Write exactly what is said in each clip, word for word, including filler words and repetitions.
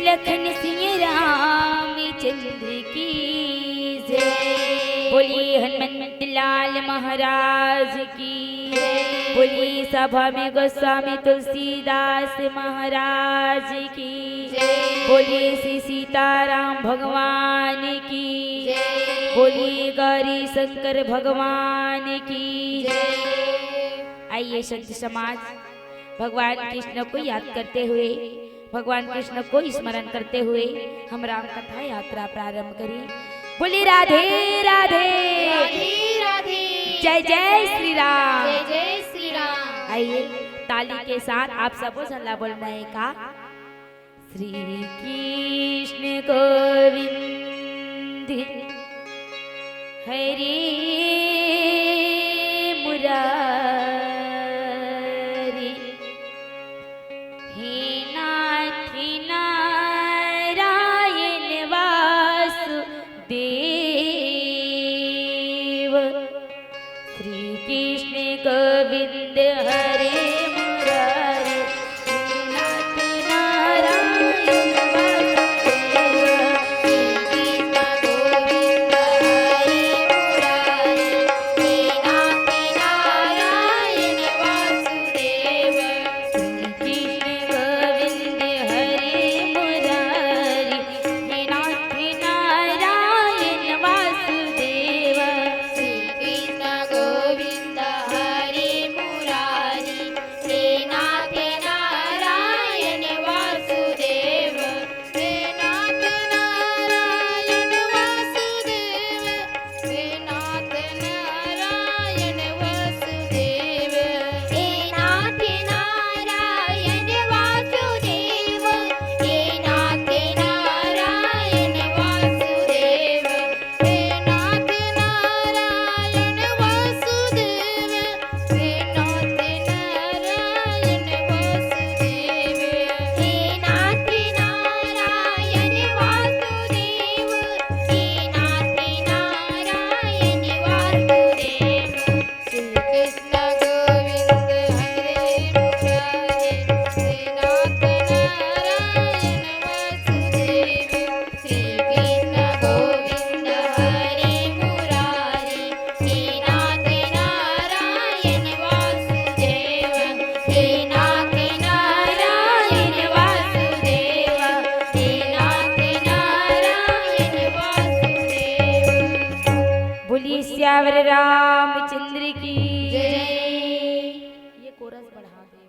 लखन सिंह रामचंद्र की जय। बोलिए हनुमंत लाल महाराज की। बोलिए सभा में गोस्वामी तुलसीदास महाराज की। बोलिए श्री सीताराम भगवान की। बोलिए गौरी शंकर भगवान की। आइए संत समाज, भगवान कृष्ण को याद करते हुए, भगवान कृष्ण को स्मरण करते हुए हम राम कथा यात्रा प्रारंभ करें। बोलिए राधे राधे। राधे राधे। जय जय श्री राम। जय जय श्री राम। आइए, ताली के साथ आप सबो झन ला बोलना है का? श्री कृष्ण गोविंद हरे मुरारी, हे नाथ नारायण वासुदेव। श्री कृष्ण गोविंद हरे मुरारी, श्री नाथ नारायण वासुदेव। श्री कृष्ण गोविंद हरे मुरारी, श्री नाथ नारायण वासुदेव। श्री कृष्ण गोविंद हरे मुरारी, हे नाथ नारायण वासुदेव। श्री कृष्ण गोविंद हरे मुरारी, हे नाथ नारायण वासुदेव। हे नाथ नारायण वासुदेव। हे नाथ नारायण वासुदेव। हे नाथ नारायण वासुदेव। हे नाथ नारायण वासुदेव। हे नाथ नारायण वासुदेव। हे नाथ नारायण वासुदेव। हे नाथ नारायण वासुदेव। हे नाथ नारायण वासुदेव। श्री कृष्ण गोविंद हरे मुरारी। हे नाथ नारायण वासुदेव। श्री कृष्ण गोविंद हरे मुरारी। हे नाथ नारायण वासुदेव। हे नाथ नारायण वासुदेव। हे नाथ नारायण वासुदेव। बोलिए सियावर रामचंद्र की जय। ये कोरस बढ़ा दे।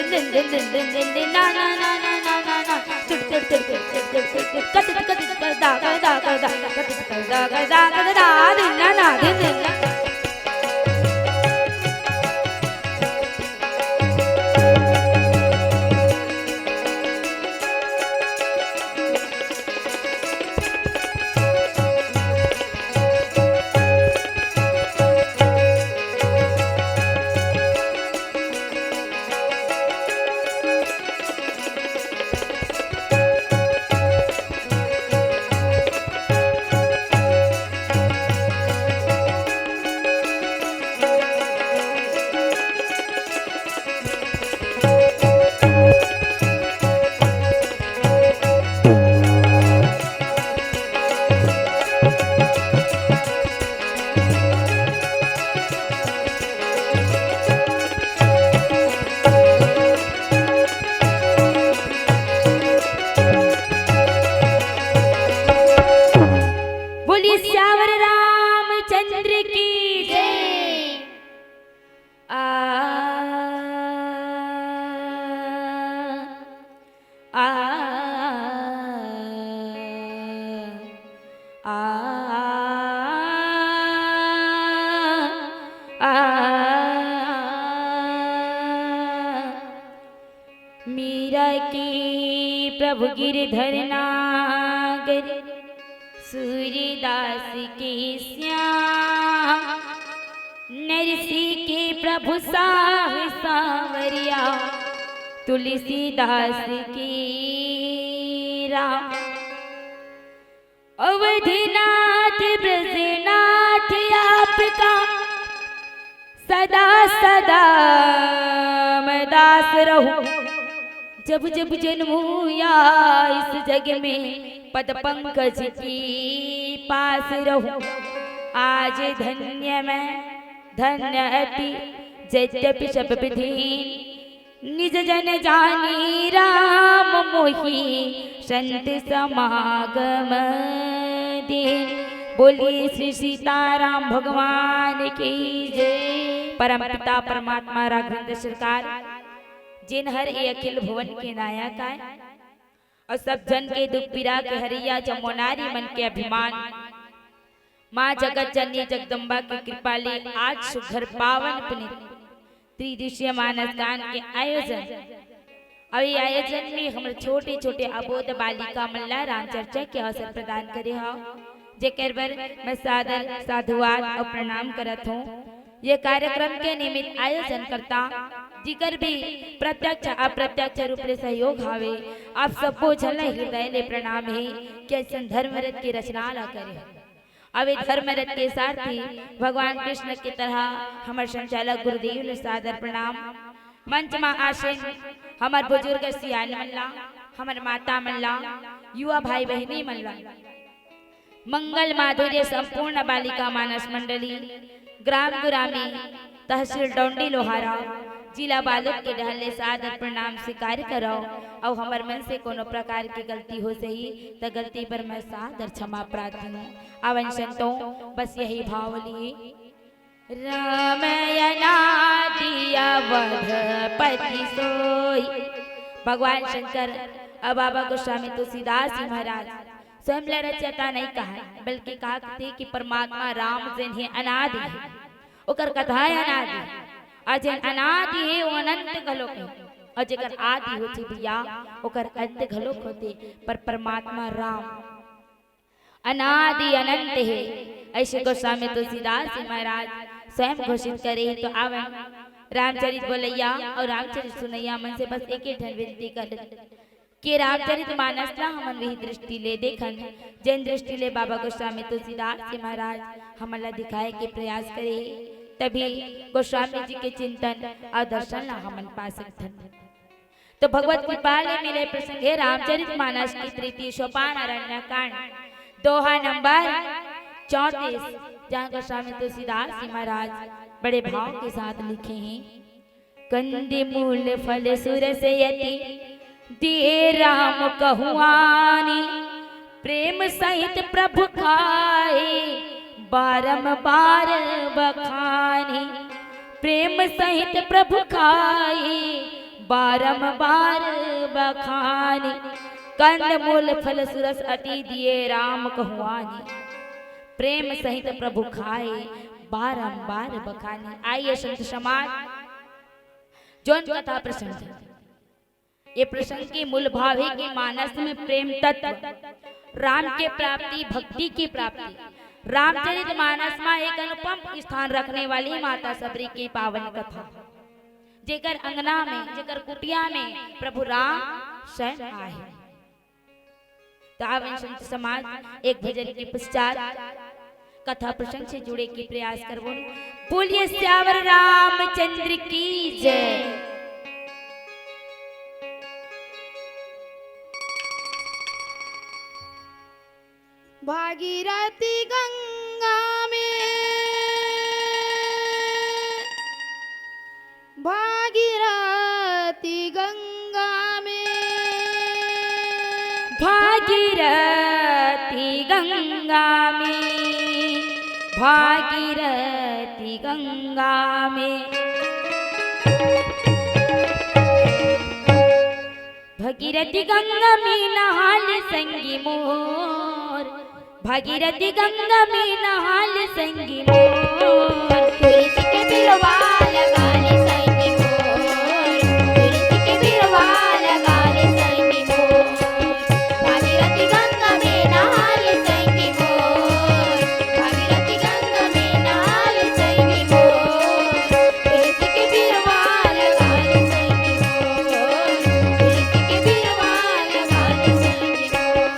दिन दिन दिन दिन दिन दिन ना ना ना ना ना ना ना। चुट चुट चुट चुट चुट चुट चुट चुट। कट कट कट दा दा दा दा। कट कट दा दा दा दा दा। दिन ना ना दिन दिन ना। बोलिए सियावर रामचंद्र की जय। आ, आ, आ, आ, आ। मीरा के प्रभु गिरधर नागर, सूरदास के श्याम, नरसी के प्रभु साह सांवरिया, तुलसीदास के राम। अवधनाथ ब्रजनाथ आपका सदा सदा मैं दास रहूं। जब जब जन्मूं या इस जग में, पद पंकज की पास रहूं। आज धन्य मैं धन्य अति, यद्यपि सब विधि निज जन जानी राम मोहि संत समागम दीन। बोलिए श्री सीताराम भगवान की जय। परम पिता परमात्मा राघवेंद्र सरकार, जिन हर ये अखिल भुवन के नायक आय और सब जन के दुख पीरा के हरैया, जम्मो नारी मन के अभिमान, माँ जगत जननी जगदम्बा के कृपा ले आज सुघर पावन पुनीत त्रिदिशीय मानस गान के आयोजन। अउ ये आयोजन में हमर छोटे-छोटे अबोध बालिका मन ला राम चर्चा के अवसर प्रदान करे हव, जेकर बर मैं सादर साधुवाद अउ प्रणाम करत हूँ। ये कार्यक्रम के निमित्त आयोजन करता जिकर भी प्रत्यक्ष अप्रत्यक्ष रूप ले सहयोग हावे, आप सबो झन ला हृदय ले प्रणाम हे कि अइसन धर्म रथ के रचना ला करे। अब ये धर्म रथ के सारथी भगवान कृष्ण के तरह हमर संचालक गुरुदेव ल सादर प्रणाम। मंच म आसीन हमर बुजुर्ग सियान मन ला, हमर माता मन ला, युवा भाई बहिनी मन ला, मंगल माधुर्य संपूर्ण बालिका मानस मंडली, ग्राम गुरामी, तहसील डौंडी लोहारा, जिला बालोद के डहर ले सादर प्रणाम स्वीकार करव। अउ हमर मन से कोनो प्रकार के गलती होइस ही, त गलती बर मैं सादर क्षमा प्रार्थी हूँ। आवन संतों, बस यही भाव लिए। राम अनादि अवधपति सोई। भगवान शंकर अउ बाबा गोस्वामी तुलसीदास जी महाराज स्वयं ल रचयिता नहीं कहा, बल्कि कहा थे कि परमात्मा राम जेन हे अनादि हे, ओकर कथा अनादि हे, अउ जेन अनादि हे, वो अनंत घलोक हे, अउ जेकर आदि होथे भैया, ओकर अंत घलोक होथे, पर परमात्मा राम अनादि अनंत हे, अइसे गोस्वामी तुलसीदास जी महाराज स्वयं घोषित करे हे। तो आवन, रामचरित बोलैया अउ रामचरित सुनैया मन से बस एक ही ठन विनती कर के रामचरित मानस ला हमन वही दृष्टि ले देखन, जेन दृष्टि ले बाबा गोस्वामी तुलसीदास जी महाराज हमन ला दिखाए के प्रयास करे हे, तभी गोस्वामी जी के चिंतन अउ दर्शन ला हमन पा सकथन। तो भगवत कृपा ले मिले प्रसंग हे रामचरित मानस के तृतीय सोपान अरण्य कांड, दोहा नंबर चौंतीस, जहाँ गोस्वामी तुलसीदास जी महाराज बड़े भाव के साथ लिखे हैं। कंदमूल फल सुरस अति दिए राम कहुआनी, प्रेम सहित प्रभु खाए बारंबार बखानी। प्रेम सहित प्रभु खाए बारंबार बखानी। कंद मूल फल सुरस अति दिए राम कहुआनी। प्रेम सहित प्रभु खाए बारंबार बखानी। आइए संत समाज, जोन कथा प्रसंग है, ये प्रसंग के मूल भाव है कि मानस में प्रेम तत्व, राम के प्राप्ति, भक्ति की प्राप्ति, रामचरित मानस में एक अनुपम स्थान रखने वाली माता शबरी की पावन कथा, जेकर अंगना में, जेकर कुटिया में प्रभु राम शरण आए। तो आवन संत समाज, एक भजन के पश्चात कथा प्रसंग से जुड़े के प्रयास करबो। बोलिए सियावर रामचंद्र की जय। भागीरथी गंगा में, भागीरथी गंगा में, भागीरथी गंगा में, भागीरथी गंगा में। भगीरथी गंगा में नहाले संगी मोर, भगीरथी गंगा में नहाले संगी मोर। तुलसी के बिरवा लगाले संगी मोर, तुलसी के बिरवा लगाले संगी मोर। भगीरथी गंगा में नहाले संगी मोर, भगीरथी गंगा में नहाले संगी मोर। तुलसी के बिरवा लगाले संगी मोर, तुलसी के बिरवा लगाले संगी मोर।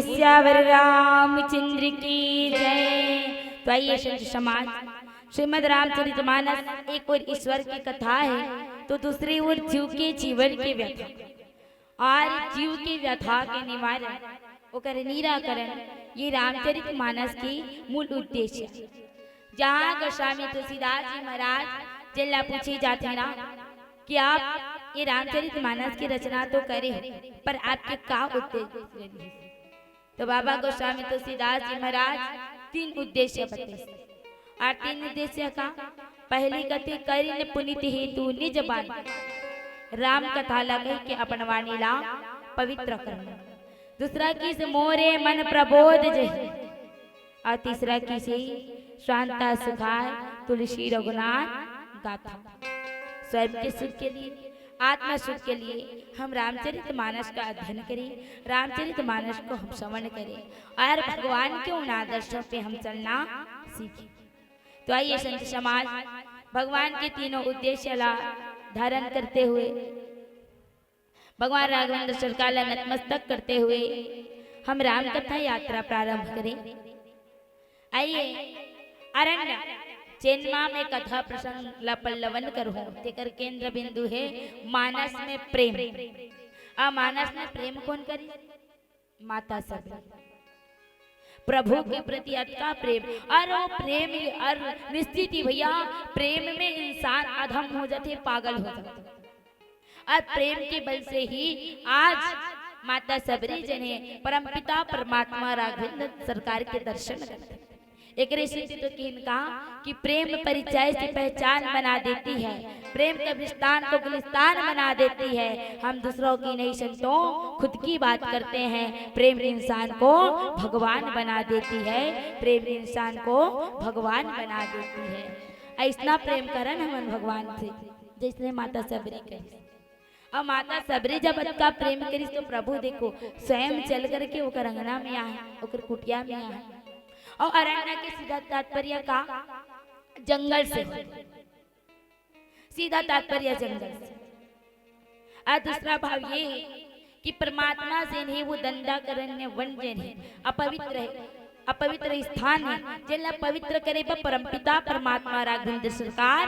सियावर रामचंद्र की जय। तो आइए संत समाज, श्रीमद् रामचरितमानस एक ओर ईश्वर की कथा है, तो दूसरी ओर जीव के जीवन की व्यथा। और जीव की व्यथा के निवारण, ओकर निराकरण, ये रामचरितमानस की मूल उद्देश्य। जहाँ गोस्वामी तुलसीदास जी महाराज जेला पूछे जाथे ना कि आप ये रामचरितमानस की रचना तो करे हो, पर आपके का उद्देश्य रहिस? तो बाबा गोस्वामी तुलसीदास जी महाराज तीन उद्देश्य बतेस। और तीन उद्देश्य का? पहली कथे, करिन पुनीत हेतु निज बानी, राम कथा ला कहि के अपन वाणी ला पवित्र करना। दूसरा किहिस, मोरे मन प्रबोध जही। और तीसरा किहिस, शांता सुखाय तुलसी रघुनाथ गाथा। स्वयं के सुख के लिए, आत्मा सुख के लिए हम रामचरित मानस का अध्ययन करें, रामचरित मानस को हम श्रवण करें और भगवान के उन आदर्शों पे हम चलना सीखें। तो आइए संत समाज, भगवान के तीनों उद्देश्य ला धारण करते हुए, भगवान राघवेंद्र सरकार ला नतमस्तक करते हुए हम राम कथा यात्रा प्रारंभ करें। आइए, अरण्य चेनमा में कथा प्रसंग ला पल्लवन करहूं, तेकर केंद्र बिंदु है मानस में प्रेम। आ मानस में प्रेम कौन करी? माता सबरी। प्रभु के प्रति अतका प्रेम, और वो प्रेम, और निश्चित ही भैया, प्रेम में इंसान अधम हो जाथे, पागल हो जाथे। और प्रेम के बल से ही आज माता सबरी जने परमपिता परमात्मा राघवेंद्र सरकार के दर्शन करथे। एकरे सेती तो किहिन का कि प्रेम परिचय से पहचान बना देती है, प्रेम का दृष्टांत तो गुलिस्तान बना देती है। हम दूसरों की नहीं सुनते, खुद की बात करते हैं। प्रेम इंसान को भगवान बना देती है, प्रेम इंसान को भगवान बना देती है। अइसना प्रेम करन हमन भगवान से, जइसने माता सबरी करिस। अउ माता सबरी जब अतका प्रेम करिस, तो प्रभु देखो, स्वयं चल करके ओकर अंगना में आए, ओकर कुटिया में आए। अउ अरण्य के सीधा तात्पर्य का? जंगल से। सीधा तात्पर्य जंगल से। अउ दूसरा भाव ये है कि परमात्मा जेन हे, वो दंडाकारण्य वन जेन हे, अपवित्र हे, अपवित्र स्थान हे, जेला पवित्र करे बर परमपिता परमात्मा राघवेंद्र सरकार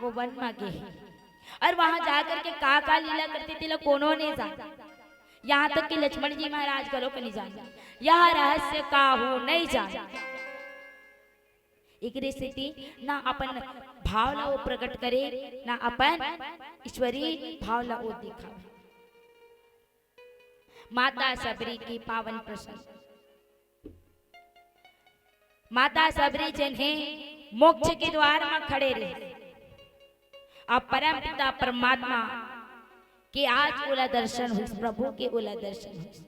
वो वन मा गे हे। अउ वहां जाकर के का का लीला करथे, तेला कोनो नइ जाने। यहां तक कि लक्ष्मण जी महाराज घलो के नइ जाने। यह रहस्य काहू नइ जाने। एकरे सेती ना अपन भाव ला वो प्रकट करे, ना अपन ईश्वरी भाव ला वो दिखावे। माता सबरी के पावन प्रसंग। माता सबरी जेन हे मोक्ष के द्वार मा खड़े रहे, अउ परम पिता परमात्मा के आज ओला दर्शन होइस, प्रभु के ओला दर्शन होइस।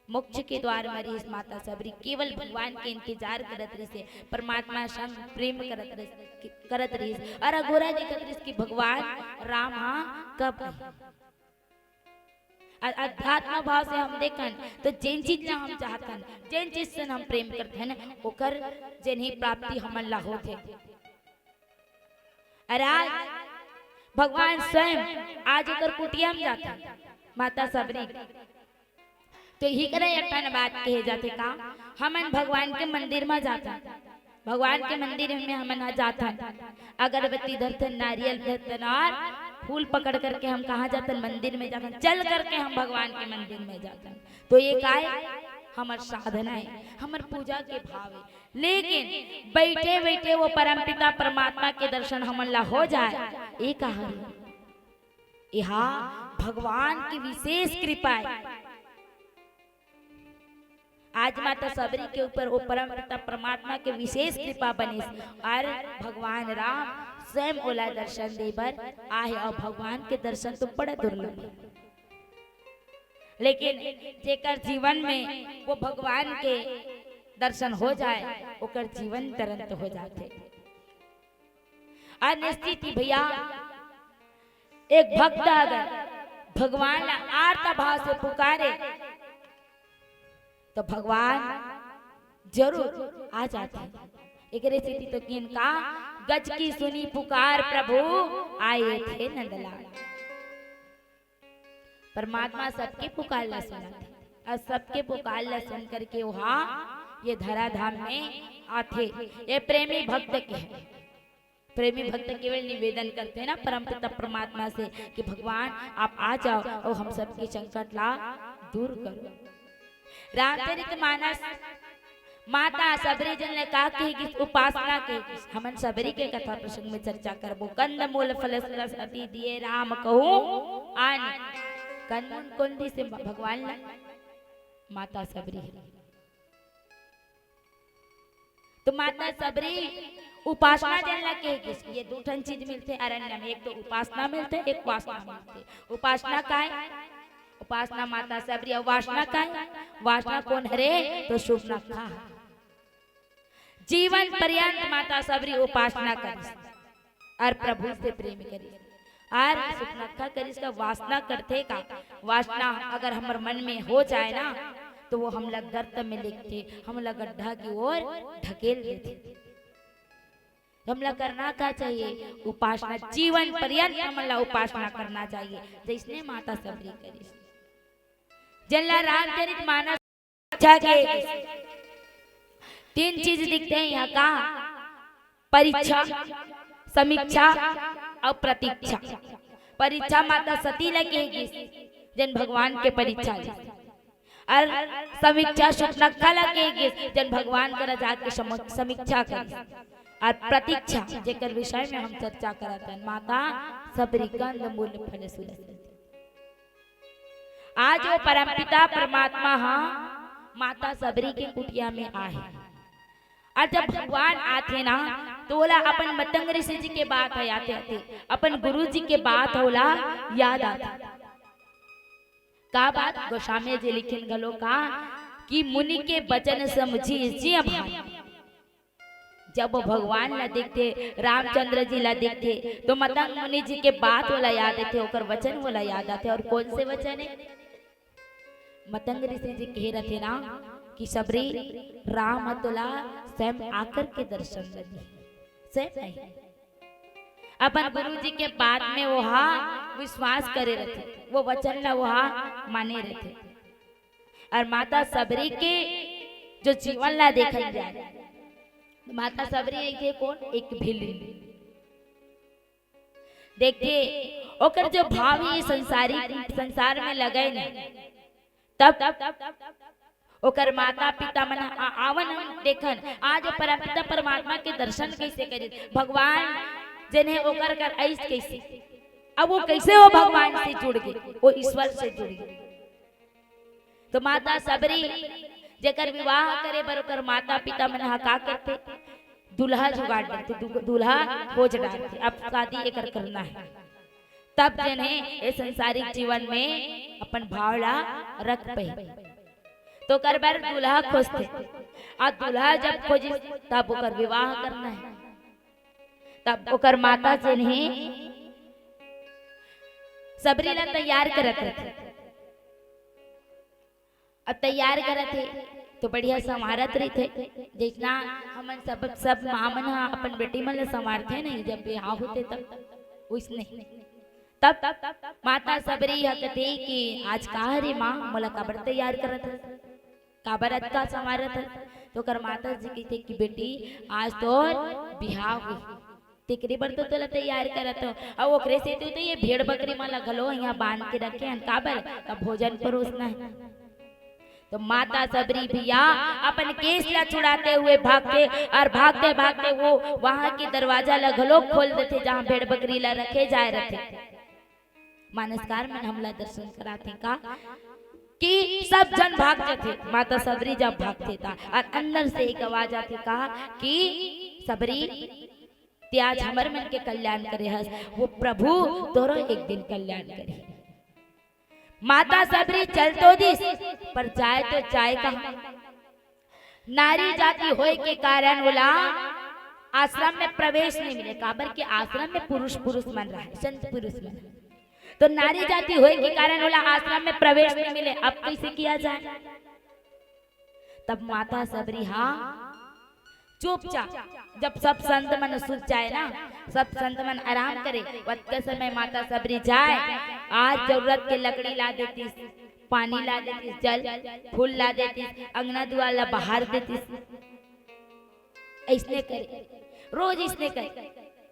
मोक्ष के द्वार मा रहिस माता सबरी, केवल भगवान के इंतजार करत रहिस हे, परमात्मा संग प्रेम करत रहिस, करत रहिस, अउ अगोरा देखत रहिस कि भगवान राम हा कब आही। अ-, अध्यात्म भाव से हम देखन तो जेन चीज ला हम चाहथन, जेन चीज से हम प्रेम करथन, ओकर जेन ही प्राप्ति हमन ला होथे। अउ आज भगवान स्वयं आज ओकर कुटिया में जाथन, माता सबरी। तो इही करा एक ठन बात कहे जाथे का, हमन भगवान के मंदिर में जाथन, भगवान के मंदिर में हमन ह जाथन, अगरबत्ती धरथन, नारियल धरथन और फूल पकड़ करके हम कहाँ जाथन? मंदिर में जाथन। चल करके हम भगवान के मंदिर में जाथन। तो ये काय? हमर साधना है, हमर पूजा के भाव है। लेकिन बैठे बैठे वो परमपिता परमात्मा के दर्शन हमन ला हो जाए, ये कहा? यहाँ भगवान की विशेष कृपा है। आज माता सबरी के ऊपर वो परमपिता परमात्मा के विशेष कृपा बनिस, और भगवान राम स्वयं ओला दर्शन दे बर आहे, और भगवान के दर्शन तो बड़ा दुर्लभ है। लेकिन जेकर जीवन में वो भगवान के दर्शन हो जाए, ओकर जीवन तरंत हो जाथे। और निश्चित ही भैया, एक भक्त अगर भगवान ला आर्त भाव से पुकारे, तो भगवान जरूर आ जाथे। एकरे सेती तो किन का, गज की सुनी पुकार प्रभु आए थे नंदलाल। परमात्मा सबके पुकार ला सुनथे। अउ सबके पुकार ला सुन करके ओहा ये धराधाम में आथे। ये प्रेमी भक्त के हे। प्रेमी भक्त केवल निवेदन करथे ना परमपिता परमात्मा से कि भगवान आप आ जाओ अउ हम सबके संकट ला दूर करो। रामचरित मानस माता सबरी जन ला का कहे कि उपासना के, हमन सबरी के कथा प्रसंग में चर्चा करबो। कंद मूल फल सुरस अति दिए राम कहूँ आन। कंद मूल कोन दिस भगवान ला? माता सबरी हे। तो माता सबरी उपासना जन ला कहे कि ये दू ठन चीज मिलथे अरण्य में, एक तो उपासना मिलथे, एक वासना मिलथे। उपासना काय? उपासना माता सबरी। अउ वासना काय? वासना कोन हरे? तो सुपनखा। जीवन पर्यंत माता सबरी उपासना करिस अउ प्रभु से प्रेम करिस। अउ सुपनखा करिस का वासना करथे का? वासना अगर हमर मन में हो जाए ना, तो वो हमला गर्त में लेगथे, हमला गड्ढा की ओर ढकेल देथे। हमला करना का चाहिए? उपासना। जीवन पर्यंत हमला उपासना करना चाहिए, जइसने माता सबरी करिस। जेन ला रामचरित मानस अच्छा के तीन चीज दिखथे यहाँ का, परीक्षा, समीक्षा अउ प्रतीक्षा। परीक्षा माता सती ला कहे गिस, जेन भगवान के परीक्षा ले। अउ समीक्षा सुपनखा ला कहे गिस, जेन भगवान करा जाके सम-, समीक्षा करे। अउ प्रतीक्षा, जेकर विषय में हम चर्चा करत हन, माता सबरी कंद मूल फल सुरस। आज वो परमपिता परमात्मा ह माता सबरी के कुटिया में आहे। अउ जब भगवान आथे ना, तो ओला अपन मतंग ऋषि जी के बात ह याद आथे, अपन गुरु जी के बात ह ओला याद आथे। का बात? गोस्वामी जी लिखिन घलो का कि मुनि के बचन समुझी जिय भाई। जब वो भगवान ला देखथे, रामचंद्र जी ला देखथे, तो मतंग मुनि जी के बात ओला याद आथे, ओकर वचन ओला याद आथे। अउ कोन से वचन हे? मतंग ऋषि जी कहे रथे ना कि सबरी, राम तोला स्वयं आकर के दर्शन दे, स्वयं नहीं, अपन गुरु जी के बात में वो हा विश्वास करे रथे, वो वचन ला वो हा माने रथे। अउ माता सबरी के जो जीवन ला देखल जाए, माता सबरी एक कोन, एक भिल्ली। देखिए, ओकर जो भाव हे संसारी, संसार में लगे न, तब ओकर माता पिता मन आ-, आवन देखन, आज परमपिता परमात्मा के दर्शन कइसे करिस, भगवान जेन हे ओकर कर आइस कइसे, अब वो कइसे वो भगवान से जुड़ गे, वो ईश्वर से जुड़ गे। तो माता सबरी जेकर विवाह करे बर ओकर माता पिता मन ह का करथे, दूल्हा जुगाड़ करथे, दू-, दूल्हा खोज डारथे, अब शादी एकर करना हे। तब जेन हे ए संसारिक जीवन में अपन भाव ला रख पाही, तो ओकर बर दूल्हा खोजथे। अउ दूल्हा जब खोजिस, तब ओकर विवाह करना हे। तब ओकर माता जेन हे सबरी ला तैयार करत रथे। अब तैयार करत हे तो बढ़िया संवारत रहिथे, जइसना हमन सब, सब माँ मन ह अपन बेटी मन ल संवारथे नहीं, जब बिहाव होथे तब, वइसने। तब माता सबरी ह कथे कि आज का हरे माँ, मोला काबर तैयार करत हस, काबर अतका संवारत हस? तो ओकर माता जी कहिथे कि बेटी, आज तोर बिहाव होही, तेकरे बर तो तोला तैयार करत हव। अउ ओकरे सेती तो ये भेड़ बकरी मन ला घलो इहाँ बांध के रखे हन, काबर? त भोजन परोसना हे। तो माता सबरी भैया अपन केस ला छुड़ाते हुए भागथे अउ भागते भागते वो वहाँ के दरवाजा ला घलो खोल देथे, जहाँ भेड़ बकरी ला रखे जाए रथे। मानसकार मन हमला दर्शन कराथे का कि सब झन भाग जाथे, माता सबरी जब भागथे ता, अउ अंदर से एक आवाज आथे का कि सबरी, ते आज हमर मन के कल्याण करे हस, वो प्रभु तोरो एक दिन कल्याण करे। माता सबरी चल तो दिस, पर जाए तो जाए कहाँ? नारी जाति होए के कारण ओला आश्रम में प्रवेश नहीं मिले, काबर के आश्रम में पुरुष, पुरुष मन रहे, संत पुरुष मन। तो नारी जाति होए के कारण ओला आश्रम में प्रवेश नहीं मिले। अब कइसे किया जाए? तब माता सबरी हा चुपचाप, जब सब संत मन सुत जाए ना, सब संत मन आराम करे, ओतके समय माता सबरी जाए, आज जरूरत के लकड़ी ला देतिस, पानी ला देतिस, जल फूल ला देतिस, अंगना दुआर ला बहार देतिस। अइसने करे, रोज अइसने करे।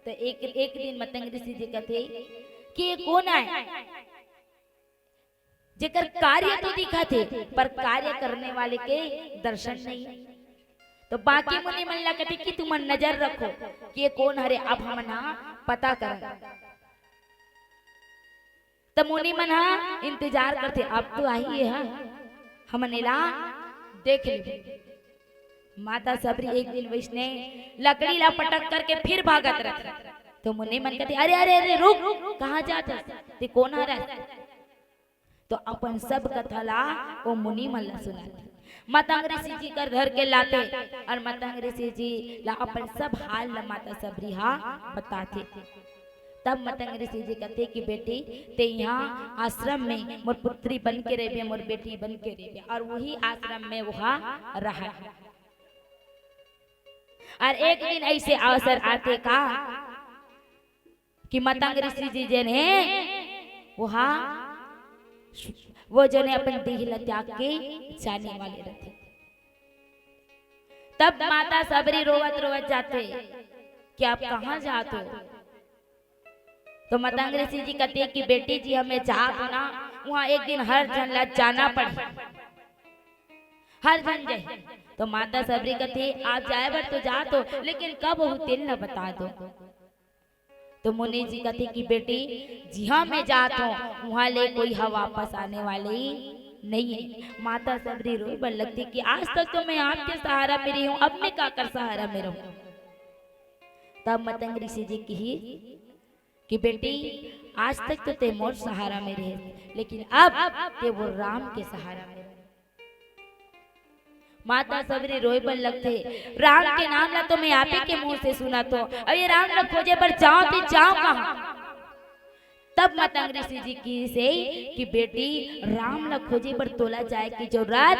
त एक, एक दिन मतंग ऋषि जी कथे कि ये कोन आय, जेकर कार्य तो दिखत हे, पर कार्य करने वाले के दर्शन नहीं। त बाकी मुनि मन ला कथे कि तुमन नजर रखो कि ये कोन हरे, अब हमन हा पता करन। त मुनि मन हा इंतजार करथे, अब तो आही ये हा, हमन एला देख लेबो। माता सबरी एक दिन वइसने लकड़ी ला पटक करके फिर भागत रथे। त मुनि मन कथे, "अरे, अरे, अरे, रुक, कहाँ जात हस? ते कोन हरस?" त अपन सब कथा ला ओ मुनि मन ला सुनाथे। मतंग ऋषि जी कर घर के लाथे अउ मतंग ऋषि जी ला अपन सब हाल ला माता सबरी हा बताथे। तब मतंग ऋषि जी कथे कि बेटी, ते इहाँ आश्रम में मोर पुत्री बन के रहिबे, मोर बेटी बन के रहिबे, अउ वही आश्रम में ओहा रहय। अउ एक दिन अइसे अवसर आथे का कि मतंग ऋषि जी जेन हे, ओहा, वो जेन हे अपन देह ला त्याग के जाने वाले रथे। तब माता सबरी रोवत रोवत जाथे कि आप कहाँ जात हो? त मतंग ऋषि जी कथे कि बेटी जी, हमन जात हो ना, उहाँ एक दिन हर झन ला जाना पड़ही, हर झन जाही। त माता सबरी कथे, आप जाए बर तो जात हो, लेकिन कब होहू तेन ला बता दो। त मुनि जी कथे कि बेटी, जिहाँ मैं जात हों, उहाँ ले कोई ह वापस आने वाले नहीं है। माता सबरी रोए बर लगथे कि आज तक तो मैं आपके सहारा में रही हूँ, अब मैं काकर सहारा में रहूँ? तब मतंग ऋषि जी कही कि बेटी, आज तक तो ते मोर सहारा में रहे, लेकिन अब ते वो राम के सहारा में रहे। माता सबरी रोए बर लगथे, राम के नाम ला तो मैं आप ही के मुंह से सुनत हों, अब ये राम ला खोजे बर जाओं ते जाओं कहाँ? तब मतंग ऋषि जी कहिसे कि बेटी, राम ला खोजे बर तोला जाए के जरूरत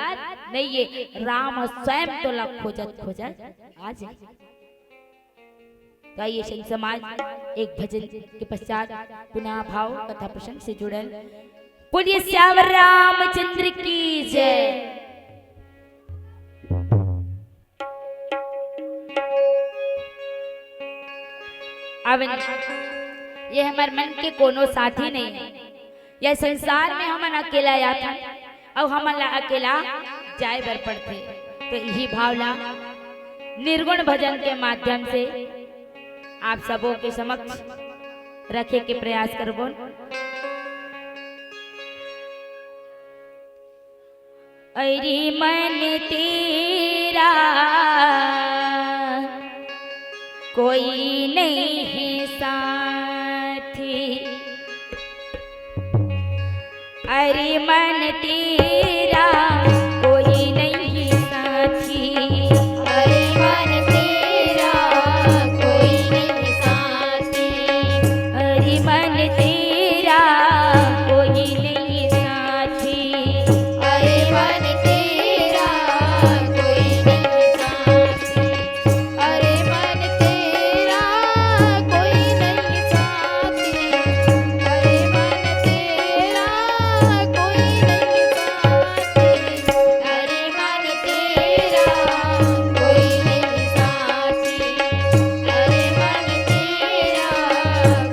नहीं है, राम स्वयं तोला खोजत खोजत आ जाए। तो आइए संत समाज, एक भजन के पश्चात पुनः भाव कथा प्रसंग से जुड़न। बोलिए सियावर रामचंद्र की जय। अब ये हमर मन के कोनो साथी नहीं है। ये संसार में हमन अकेला आथन, अउ हमन ला अकेला जाए बर पड़थे। तो इही भाव ला निर्गुण भजन के माध्यम से आप सबो के समक्ष रखे के प्रयास करबोन। अरे मन तेरा कोई नहीं साथी, अरे मन तेरा कोई नहीं साथी, अरे मन तेरा कोई नहीं साथी, अरे मन तेरा कोई नहीं साथी, अरे मन तेरा कोई नहीं साथी, अरे मन तेरा कोई नहीं साथी, अरे मन तेरा कोई नहीं साथी, अरे मन तेरा कोई नहीं साथी, अरे मन तेरा कोई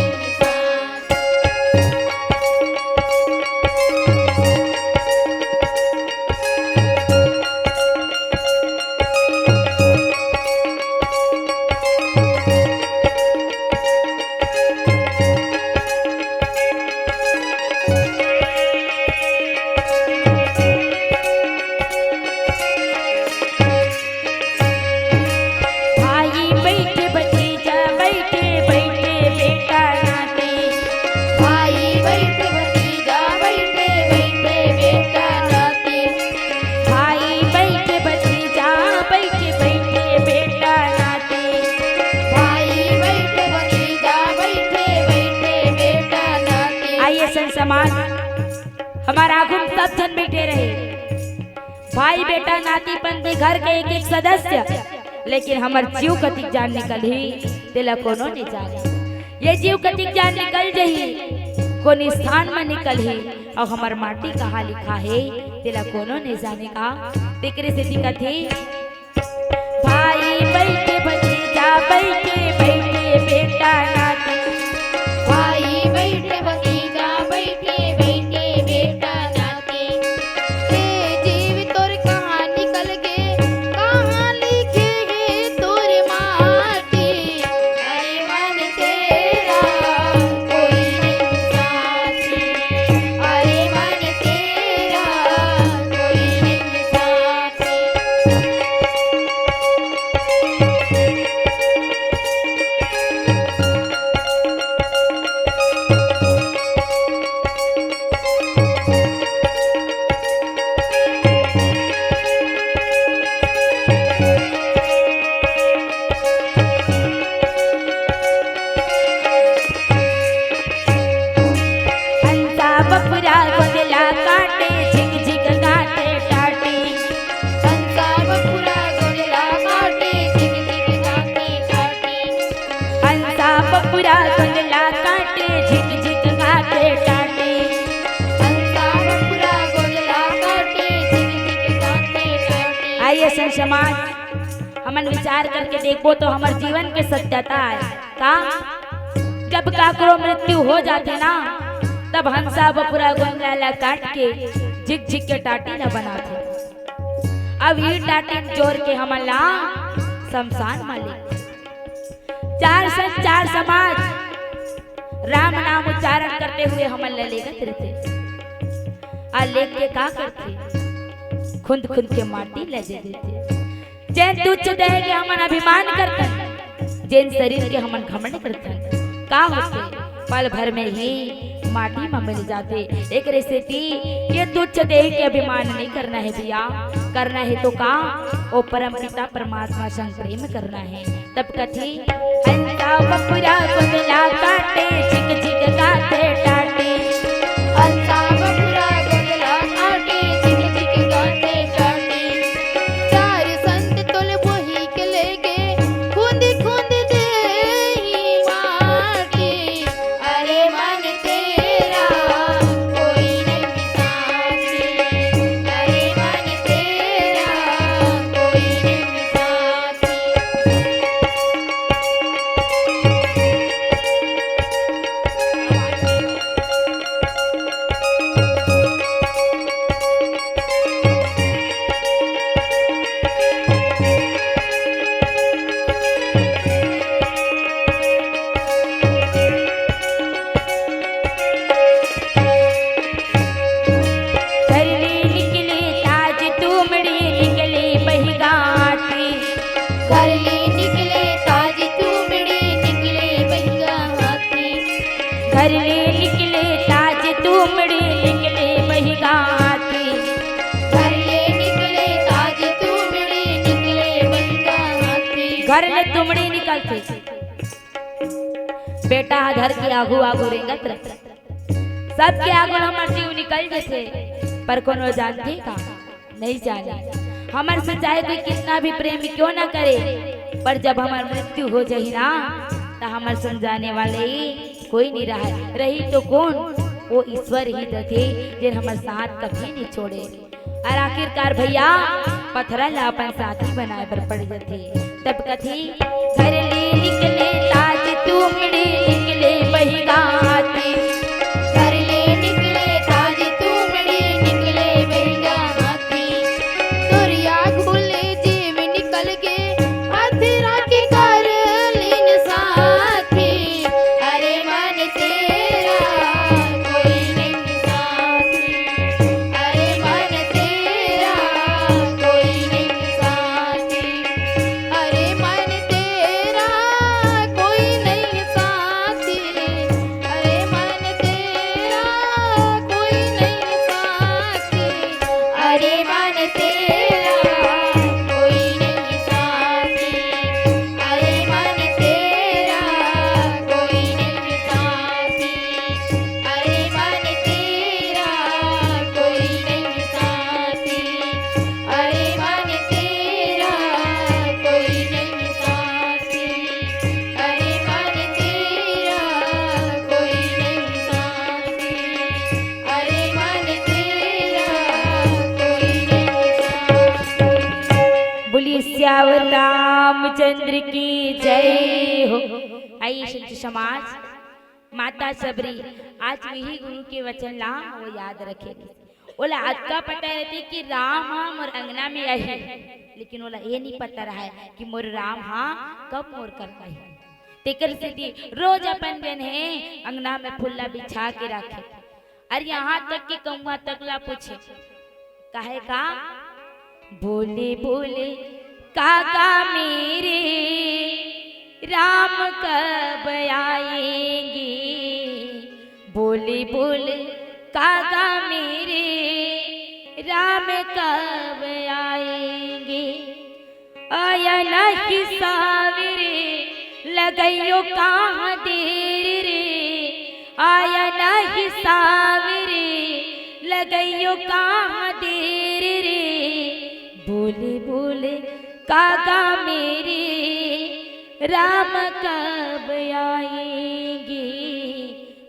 नहीं साथी। भाई बैठे भतीजा बैठे, बैठे बेटा नाती। भाई बैठे भतीजा बैठे, बैठे बेटा नाती। भाई बैठे भतीजा बैठे, बैठे बेटा नाती। भाई बैठे भतीजा बैठे, बैठे बेटा नाती। आइए संत समाज, हमर आगू में सब झन बैठे रहे। भाई, बेटा, नाती, पनती, घर के एक-एक सदस्य, लेकिन हमर जीव कतिक जान निकलही, तेला कोनो नइ जाने। ये जीव कतिक जान निकल जही, कोन स्थान म निकलही, अउ हमर माटी कहाँ लिखा हे, तेला कोनो नइ जाने का। तेकरे सेती कथे, भाई बइठे भतीजा बइठे, बइठे बेटा नाती। भाई बइठे भतीजा बइठे, बइठे बेटा नाती। हे जीव तोर कहाँ निकल गे, कहाँ लिखे हे तोर माटी। अरे मन तेरा कोई नहीं साथी, अरे मन तेरा कोई नहीं साथी। हंसा बपुरा गोंदला काटे, झिक झिक काटे टाटी। हंसा बपुरा गोंदला काटे, झिक झिक काटे टाटी। हंसा बपुरा गोंदला काटे, झिक झिक काटे टाटी। हंसा बपुरा गोंदला काटे, झिक झिक काटे टाटी। आइए संत समाज, हमन विचार करके देखबो तो हमर जीवन के सत्यता आय का? जब काकरो मृत्यु हो जाथे ना, तब हंसा बपुरा गोंदला ला काट के झिक झिक के टाटी ला बनाथे। अब ये टाटी जोर के हमन ला शमशान मा ले, चार संत चार समाज राम नाम उच्चारण करते हुए हमन ला लेगत रहिथे। आ लेग के का करथे? खुंद खुंद के माटी ला दे देथे। जेन तुच्छ देह के हमन अभिमान करथन, जेन शरीर के हमन घमंड करथन, का होथे? पल भर में ही माटी म मिल जाथे। एकरे सेती ये तुच्छ देह के अभिमान नइ करना हे भैया, करना हे तो का, ओ परम पिता परमात्मा संग प्रेम करना हे। तब कथे, हंसा बपुरा गोंदला काटे, झिक झिक काटे टाटे। हंसा बपुरा गोंदला काटे, झिक झिक काटे टाटे। चार संत तोल बोही के लेगे, खुंद खुंद देही माटी। अरे मन तेरा कोई नहीं साथी, अरे मन तेरा कोई नहीं साथी। घर ले निकले ताज तुमड़ी, निकले बहिगाटी। घर ले निकले ताज तुमड़ी, निकले बहिगाटी। घर ले निकले ताज तुमड़ी, निकले बहिगाटी। घर ले निकले ताज तुमड़ी, निकले बहिगाटी। घर ले तुमड़ी निकलथे। बेटा ह धर के आगू आगू रेंगत रथे। सबके आगू हमर जीव निकल जथे, पर कोनो जानथे का? नइ जाने। हमर से चाहे कोई कितना भी प्रेम क्यों ना करे, पर जब हमर मृत्यु हो जाही ना, त हमर समझाने वाले कोई नइ रहय। रही तो कोन? ओ ईश्वर ही रथे, जेन हमर साथ कभी नइ छोड़े। अउ आखिरकार भैया, पथरा ला अपन साथी बनाए बर पड़ जथे। तब कथे, घर ले निकले ताज तुमड़ी, निकले बहिगाती। घर ले निकले ताज तुमड़ी, निकले बहिगाती। तोर आगू ले जीव निकल गे, पथरा के कर लीन साथी। अरे मन तेरा कोई नहीं साथी, अरे मन तेरा कोई नहीं साथी, अरे मन तेरा कोई नहीं साथी, अरे मन सियावर रामचंद्र की जय हो। आइए संत समाज, माता सबरी आज वही गुरु के वचन ला वो याद रखे। ओला अतका पता रहथे कि राम ह मोर अंगना में आही, लेकिन ओला ये नहीं पता रहय कि मोर राम ह कब मोर कर आही। तेकर सेती रोज अपन जन हे अंगना में फुल्ला बिछा के रखे। अरे यहाँ तक कि कौआ तक ला पूछे, काहे का? बोले बोले काका मेरे राम कब आएंगे? बोले बोले काका मेरे राम कब आएंगे? आया नहीं सावरे लगइयो कहाँ देर रे, आया नहीं सावरे लगइयो कहाँ देर रे। बोले बोले काका मेरे राम कब आएंगे?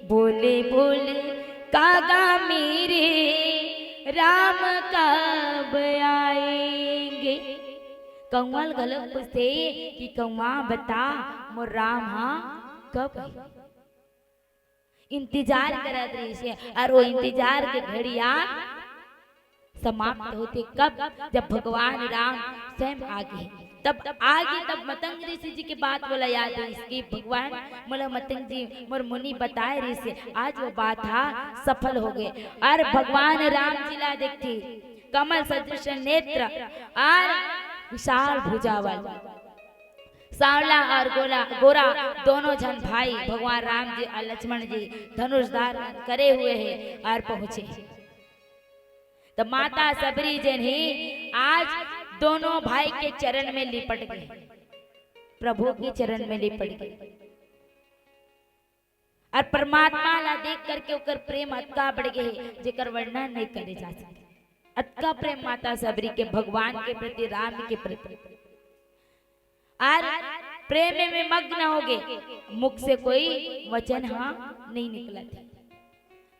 बोले बोले काका मेरे राम कब आएंगे? कौआ ल घलोक पूछथे कि कौआ बता मोर राम ह कब आही? इंतजार करत रहिस हे, और वो इंतजार के घड़िया समाप्त होथे कब? जब भगवान राम स्वयं आ गे, तब आ गे, तब मतंग ऋषि जी के बात मोला याद रहिस कि भगवान मोला मतंग जी मोर मुनि बताए रहिस हे, आज वो बात हा सफल हो गे। और भगवान राम जी ला देखथे, कमल सदृश नेत्र और विशाल भुजा वाला, सांवला और गोरा, गोरा दोनों झन भाई भगवान राम जी और लक्ष्मण जी धनुष धारण करे हुए हे और पहुंचे हे। तो माता सबरी जेन हे आज दोनों भाई के चरण में लिपट गे, प्रभु के चरण में लिपट गे। और परमात्मा ला देख करके ओकर प्रेम अतका बढ़ गे हे, जेकर वर्णन नहीं करे जा सके। अतका प्रेम माता सबरी के भगवान के प्रति, राम के प्रति। और प्रेम में मग्न हो गे, मुख से कोई वचन हा नहीं निकलत हे।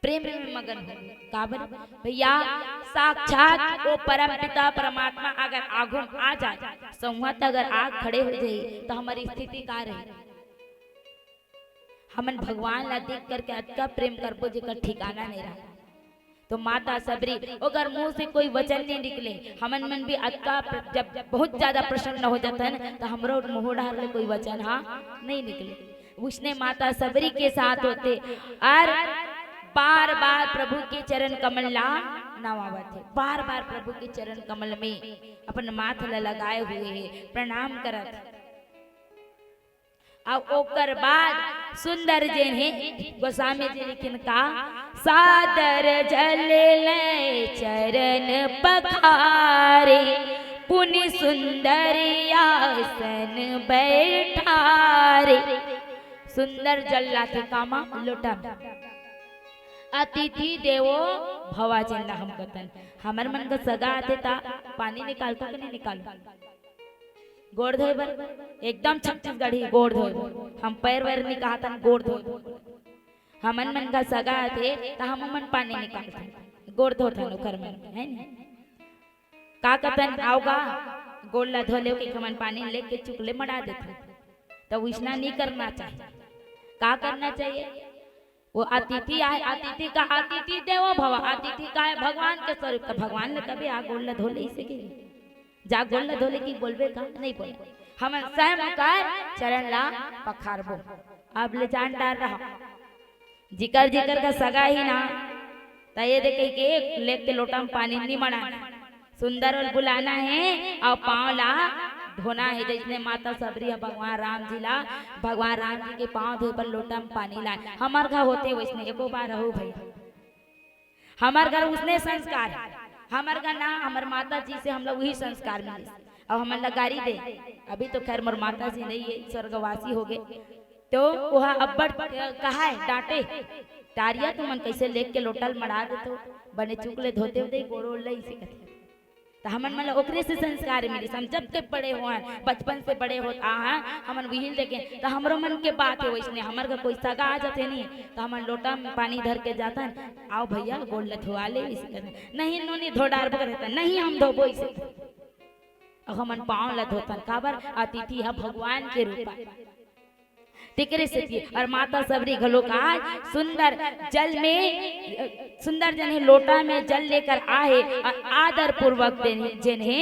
प्रेम में मगन हो गे। काबर भैया, साक्षात वो परम पिता परमात्मा अगर आगू म आ जाए, संवत अगर आ खड़े हो जाए, तो हमारी स्थिति का रही? हमन भगवान ला देख करके अतका प्रेम करबो जेकर ठिकाना नहीं रहा। तो माता सबरी ओकर मुंह से कोई वचन नहीं निकले, हमन मन भी अतका प्र-, जब बहुत ज्यादा प्रसन्न हो जाता है ना, तो हमरो मुंह डहर ले कोई वचन हा नहीं निकले। उसने माता सबरी के साथ होथे और बार बार प्रभु के चरण कमल ला नवावत हे, बार बार प्रभु के चरण कमल में अपन माथ ला लगाए हुए हे, प्रणाम करत हे। अउ ओकर बाद सुंदर जेन हे, गोस्वामी जी लिखिन का, सादर जल ले चरण पखारे, पुनि सुंदर आसन बैठारे। सुंदर जल लाथे कामा लोटा म। अतिथि देवो भवा जेन ला हम कथन। हमर मन का सगा आथे ता पानी निकालथो कि नहीं निकालो? गोड़ धोए बर, एकदम छत्तीसगढ़ी गोड़ धोए बर। हम पैर वैर नहीं कहतन, गोड़ धोए बर। हमन मन का सगा आथे, त हम मन पानी निकालथन, गोड़ धोथन ओकर मन, है नी? का कथन, "आओ गा, गोड़ ला धो लेव," कि हमन पानी लेके चुकले मड़ा देथन। त वइसना नहीं करना चाहिए। का करना चाहिए? वो अतिथि आए, अतिथि का, अतिथि देवो भव, अतिथि का है भगवान के स्वरूप, त भगवान ने कभी आ गोड़ ला धो ले इसे के, जा गोड़ ला धो ले कि बोलबे का? नहीं बोले। हमन स्वयं कर चरण ला पखारबो। अब ले जान डार रहा, जिकर जिकर का सगा ही ना, त ये देखे के लेके लोटा म पानी नहीं मड़ा। सुंदर ओला बुलाना हे अउ पाँव ला धोना हे, जइसने माता सबरी ह भगवान राम जी ला, भगवान राम जी के पाँव धोए बर लोटा म पानी लाए। हमर घर होथे वइसने, एको बार रहू भई, हमर घर उसने संस्कार हे। हमर घर ना, हमर माता जी से हमला उही संस्कार मिले, अउ हमन ला गारी दे। अभी तो खैर मोर माता जी नहीं हे, स्वर्गवासी हो गे, तो ओहा अब्बड़ कहाए, डांटे, "टारिया तुमन कइसे लेके लोटा ल मड़ा देथो, बने चुक ले धोते हो दे गोड़ ओड़ ल," इसे कथे। त हमन मन ल ओकरे से संस्कार मिलिस। हम जब के बड़े होन, बचपन से बड़े होत आहन, हमन उही ल देखे। त हमरो मन के बात हे वइसने, हमर घर कोई सगा आ जाथे नी, त हमन लोटा म पानी धर के जाथन, "आओ भैया, गोड़ ल धोवा ले," इसे कथे। "नहीं, नोनी धो डारबो," कथे, "नहीं, हम धोबो," इसे कथे। अउ हमन पांव ला धोथन, काबर? अतिथि ह भगवान के रूप आय। तेकरे सेती अउ माता सबरी घलो का सुंदर जल में, सुंदर जने लोटा में जल लेकर आए अउ आदर पूर्वक देने, जेने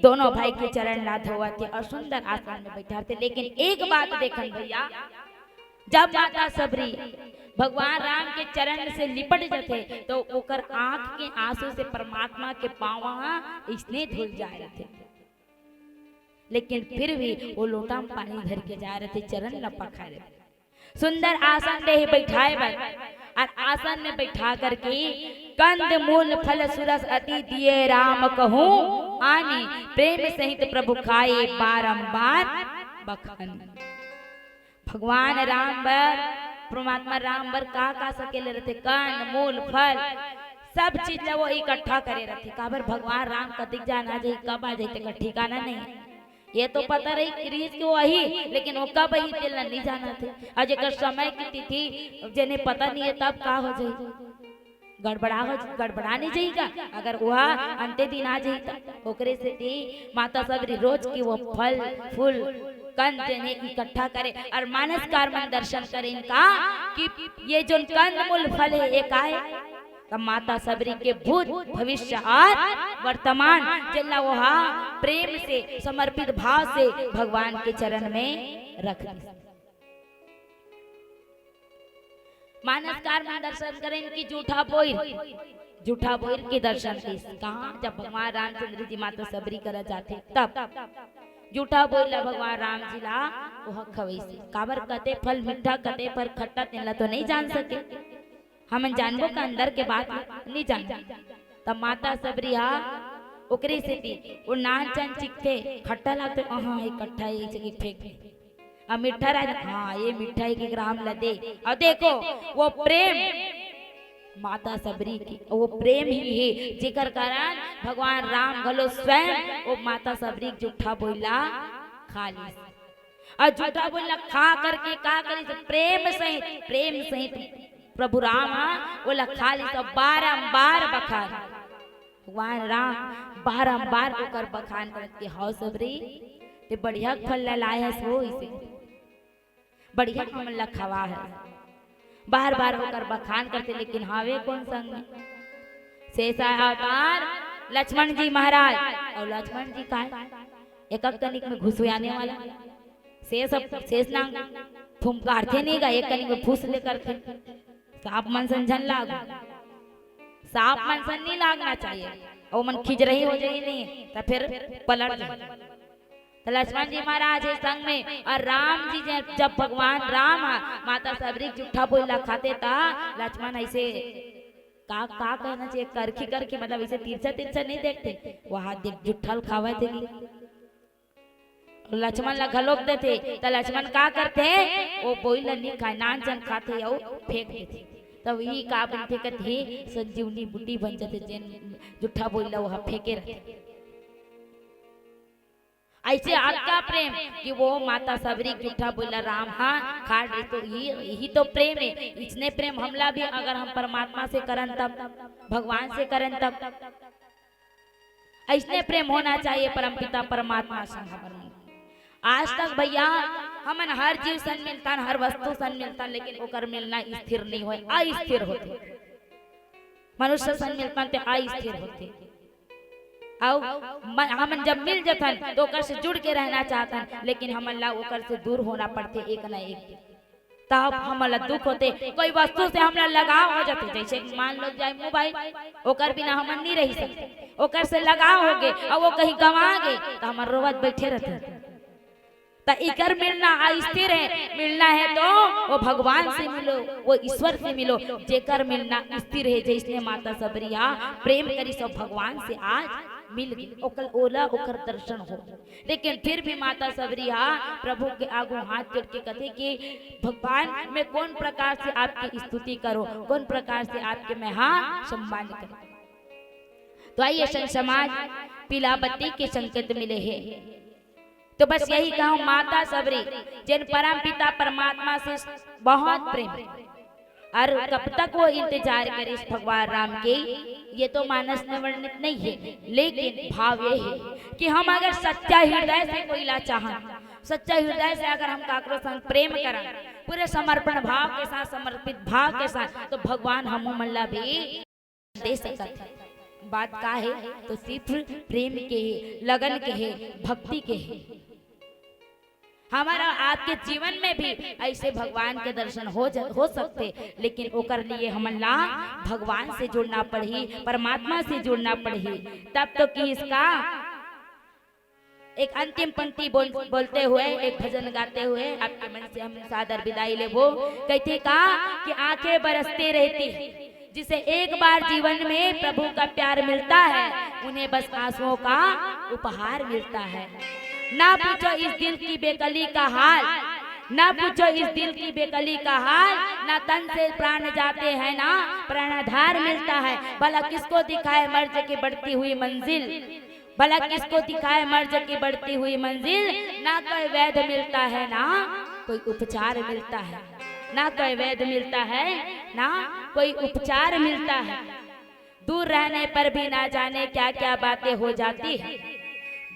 दोनों भाई के चरण ला धोवत हे अउ सुंदर आसन में बैठाथे। लेकिन एक बात देखन भैया, जब माता सबरी भगवान राम के चरण से लिपट जथे, तो ओकर आंख के आंसू से परमात्मा के पांव ह इसने धुल जाय रथे। लेकिन फिर भी वो लोटा म पानी धर के जाय रथे, चरण ल पखारे। सुंदर आसन दे हे बैठाय बर, अउ आसन में बैठा करके कंद मूल फल सुरस अति दिए राम कहूँ आनी, प्रेम सहित प्रभु खाए बारंबार बखानी। भगवान राम बर, परमात्मा राम बर का का सकेले रथे? कंद मूल फल, सब चीज ला वो इकट्ठा करे रथे। काबर? भगवान राम कतिक जान आ जाही, कब आ जाही, तेकर ठिकाना नहीं। ये तो पता रही, रिहिस कि वो आही, लेकिन वो कब आही, तेला नहीं जानत हे। अउ जेकर समय के तिथि जेने पता नहीं हे, तब का हो जाही, गड़बड़ा हो, गड़बड़ा नहीं जाही का? अगर वो अंते दिन आ जाही, त ओकरे सेती माता सबरी रोज के वो फल फूल कंद जेने इकट्ठा करे अउ मानस कार मन दर्शन करे इनका कि ये जोन कंद मूल फल हे, ये का हे? त माता सबरी के भूत, भविष्य अउ वर्तमान, जेला ओहा प्रेम से, समर्पित भाव से भगवान के चरण में रख दिस। मानस कार मन दर्शन करेन कि जूठा बोइर, जूठा बोइर के दर्शन दिस। कहाँ? जब भगवान रामचंद्र जी माता सबरी करा जाथे, तब जूठा बोइर ला भगवान राम जी ला ओहा खवइस। काबर? कते फल मीठा, कते फल खट्टा, तेन ला तो नहीं जान सके। हमन जानबो का अंदर के बात नहीं जानबो। तब माता सबरी हा ओकरे सेती वो नान चन चिखथे, खट्टा लागथे, अहाँ, ये खट्टा हे, ये जगह फेंक दे। अब मीठा रह, हाँ, ये मीठा हे, कि ग्राम ला दे। अउ देखो, वो प्रेम माता सबरी के, वो प्रेम ही हे, जेकर कारण भगवान राम घलो स्वयं वो माता सबरी के जूठा बोइर ला खा लिस। अउ जूठा बोइर ला खा करके का करिस? प्रेम सहित, प्रेम सहित प्रभु राम ह ओला खा लिस, त बारंबार बखान। भगवान राम बारंबार ओकर बखान करत के, "हव सबरी, ते बढ़िया फल ला लाय हस हो, इसे बढ़िया हमन ला खवा है।" बार बार ओकर बखान करथे, लेकिन हवे कोन संग में? शेष अवतार लक्ष्मण जी महाराज। अउ लक्ष्मण जी काय? एक कनिक में घुसुयाने वाला। शेष, शेष नांग फुमकारथे नहीं गा, एक कनिक में फुस ले करथे। सांप मन सन झन लाग, सांप मन सन नहीं लागना चाहिए। अउ मन खिजरही हो जाही नहीं, त फिर पलट जाही। त लक्ष्मण जी महाराज हे संग में, अउ राम जी जे-, जब भगवान राम ह माता सबरी के जूठा बोइर ला खाथे, त लक्ष्मण ऐसे का, का कहना चाहिए, करखी, करखी, मतलब ऐसे तिरछा, तिरछा नहीं देखथे, वहाँ देख जूठा ल खावत हे कि लक्ष्मण ला घलोक देथे, त लक्ष्मण का करथे, वो बोइर ला नहीं खाय, नान चन खाथे अउ फेंक देथे। तब ये का बनथे, कथे संजीवनी बूटी बन जाथे, जेन जूठा बोइर ला वहाँ फेंके रथे। ऐसे अतका प्रेम कि वो माता सबरी के जूठा बोइर ला राम हा खा डरे, तो यही, यही तो प्रेम हे। इसने प्रेम हमला भी अगर हम परमात्मा से करन तब, भगवान से करन तब, ऐसने प्रेम होना चाहिए परमपिता परमात्मा संग हमर मन। आज तक भैया हमन हर जीव सन मिलथन, हर वस्तु सन मिलथन, लेकिन ओकर मिलना स्थिर नहीं होय, अस्थिर होथे। मनुष्य सन मिलथन ते अस्थिर होथे। अउ म-, हमन जब मिल जथन तो ओकर से जुड़ के रहना चाहथन, लेकिन हमन ला ओकर से दूर होना पड़थे एक न एक दिन। तब हमन ला दुख होथे। कोई वस्तु से हमला लगाव हो जाथे, जैसे मान लो जाए मोबाइल, ओकर बिना हमन नहीं रह सकते, ओकर से लगाव हो गे अउ वो कहीं गंवा गे त हमन रोवत बैठे रहथे। त इकर मिलना अस्थिर हे, मिलना हे तो वो भगवान से मिलो, वो ईश्वर से मिलो, जेकर मिलना स्थिर हे। जैसने माता सबरी हा प्रेम करिस अउ भगवान से आज मिल गे, ओकर, ओला ओकर दर्शन हो। लेकिन फिर भी माता सबरी हा प्रभु के आगू हाथ जोड़ के कथे कि भगवान, मैं कौन प्रकार से आपकी स्तुति करूं, कौन प्रकार से आपके मैं हा सम्मान करूं। तो आइए संत समाज, पीला बत्ती के संकेत मिले हे। तो बस यही कहूं, माता सबरी जेन परम पिता परमात्मा से बहुत प्रेम, और कब तक वो इंतजार करिस भगवान राम के, ये तो मानस में वर्णित नहीं है, लेकिन भाव ये है कि हम अगर सच्चा हृदय से कोई ला चाहन, सच्चा हृदय से अगर हम काकरो संग प्रेम करन, पूरे समर्पण भाव के साथ, समर्पित भाव के साथ, तो भगवान हमू मन ला भी दे सकत हे। बात का हे? तो सिर्फ प्रेम के हे, लगन के हे, भक्ति के हे। हमारा आपके जीवन में भी ऐसे भगवान के दर्शन हो ज-, हो सकथे, लेकिन ओकर लिए हमन ला भगवान से जुड़ना पड़ही, परमात्मा से जुड़ना पड़ही, तब तो कि इसका एक अंतिम पंक्ति बोल, बोलते हुए, एक भजन गाते हुए आपके मन से हम सादर विदाई लेबो। कहते का कि आंखें बरसती रहती है, जिसे एक बार जीवन में प्रभु का प्यार मिलता है, उन्हें बस आंसुओं का उपहार मिलता है। ना पूछो इस दिल की बेकली का हाल, ना पूछो इस दिल की बेकली का हाल, ना तन से प्राण जाते हैं, ना प्राणाधार मिलता है। भला किसको दिखाए मर्ज की बढ़ती हुई मंजिल, भला किसको दिखाए मर्ज की बढ़ती हुई मंजिल, ना कोई वैद्य मिलता है, ना कोई उपचार मिलता है, ना कोई वैद्य मिलता है, ना कोई उपचार मिलता है। दूर रहने पर भी ना जाने क्या-क्या बातें हो जाती है,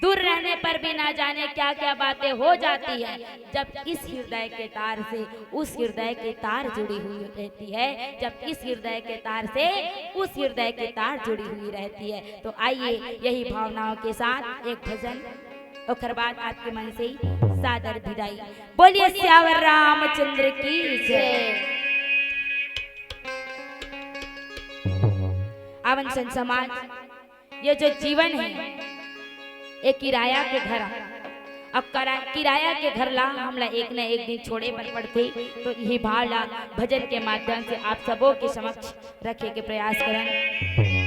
दूर रहने पर भी ना जाने क्या-क्या बातें हो जाती है, जब इस हृदय के तार से उस हृदय के तार जुड़ी हुई रहती है, जब इस हृदय के तार से उस हृदय के तार जुड़ी हुई रहती है। तो आइए, यही भावनाओं के साथ एक भजन, ओकर बाद आपके मन से ही सादर विदाई। बोलिए सियावर रामचंद्र की जय। आवन संत समाज, ये जो जीवन है, ये किराया के घर आ। अब करा-, किराया के घर ला हमला एक न एक दिन छोड़े बर पड़थे, तो यही भाव ला भजन के माध्यम से आप सबों के समक्ष रखे के प्रयास करन।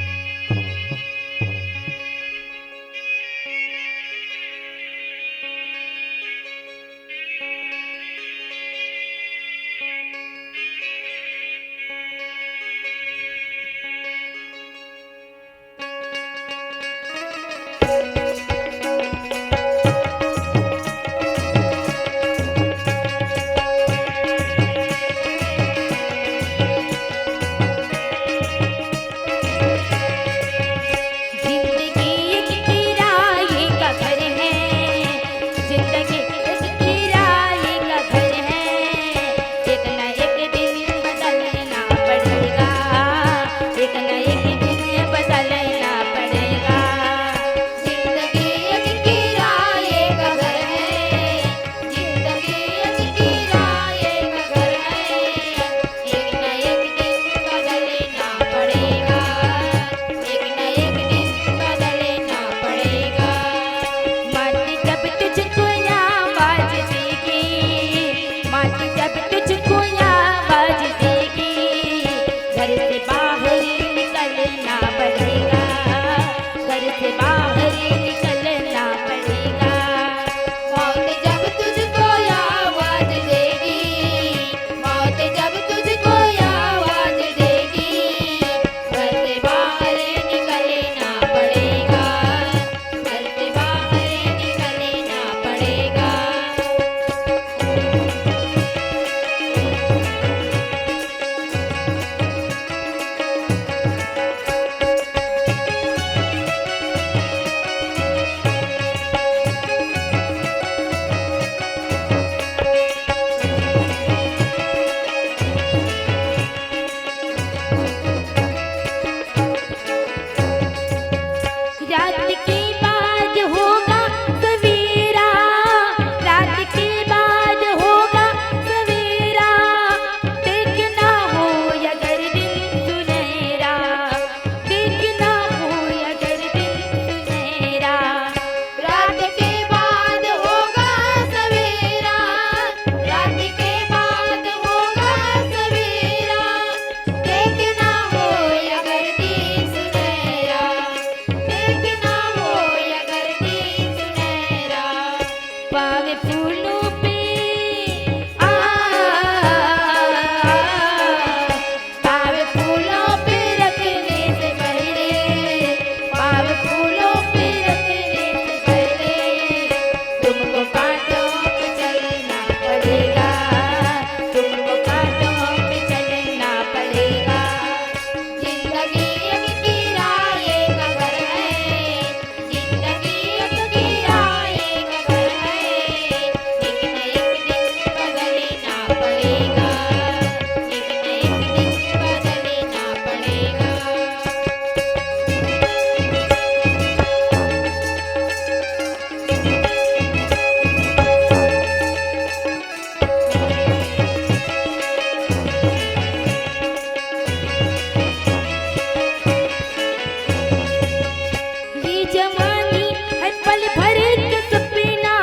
पल भर का सपना,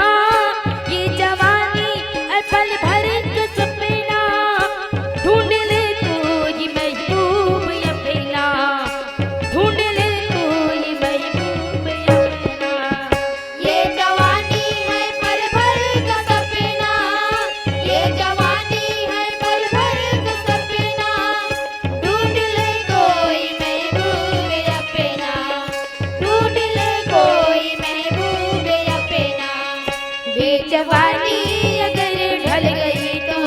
ये जवानी है पल भर का सपना। ढूंढ ले कोई महबूब अपना, ढूंढ ले कोई महबूब अपना। ये जवानी है पल भर का सपना, ये जवानी है पल भर का सपना। ढूंढ ले कोई महबूब अपना, ढूंढ ले कोई महबूब अपना। ये जवानी अगर ढल गई तो,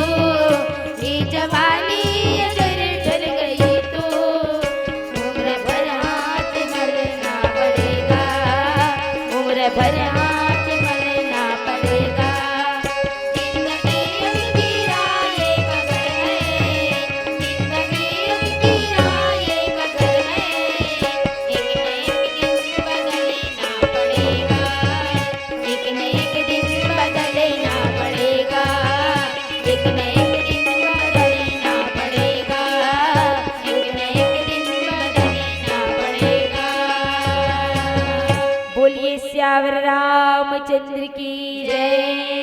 ये जवानी अगर ढल गई तो, उम्र भर हाथ मलना पड़ेगा, उम्र भर हाथ मलना पड़ेगा। जिंदगी एक किराए का घर है, जिंदगी एक किराए का घर है। एक न एक दिन बदलना पड़ेगा, एक न एक दिन बदलना पड़ेगा, एक न एक दिन बदलना पड़ेगा, एक न एक दिन बदलना पड़ेगा। बोलिए सियावर रामचंद्र की जय।